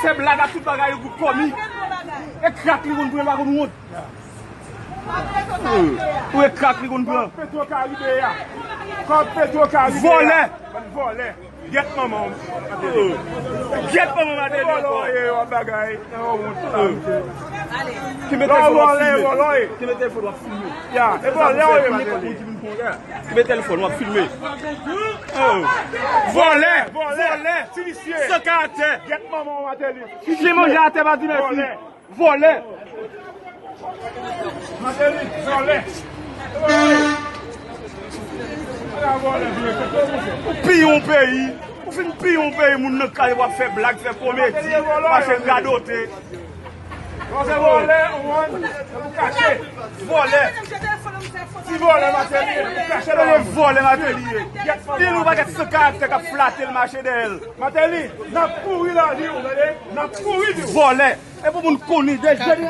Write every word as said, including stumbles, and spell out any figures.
Fè blag ak tout bagay yo pou kòmi. E krak li konn pran, li pa konn wont. Ou e krak li konn pran. Kòb Petro Karibe a. Kòb Petro Karibe a. Vòlè. Bann vòlè. Gyèt manman w. Gyèt manman Martelly ankò. Vòlè w ye, w ap bagay. Nan yon wont. Kenbe telefòn w ap filme. Kenbe telefòn w ap filme. Ya, e vòlè w ye, Martelly. Kenbe telefòn w ap filme. Vòlè. Vòlè. Vòlè. Ti visye. San karaktè. Gyèt manman w, Martelly. Kite manje atè, pa di mèsi. Vòlè. Vòlè. Martelly, vòlè. Ou piye yon peyi. Ou fin piye yon peyi, moun nan kay w ap fè blag, fè komedi, mache radote. Vòlè, ou wonn, ou kache. Vòlè. Ti vòlè Martelly, ou kache. Vòlè Martelly ye. Li nou pakèt san karaktè k ap flate l, mache dèyè l. Martelly, n ap kouri lavi w, tande? N ap kouri di w. Vòlè. E pou moun konnen, de jèn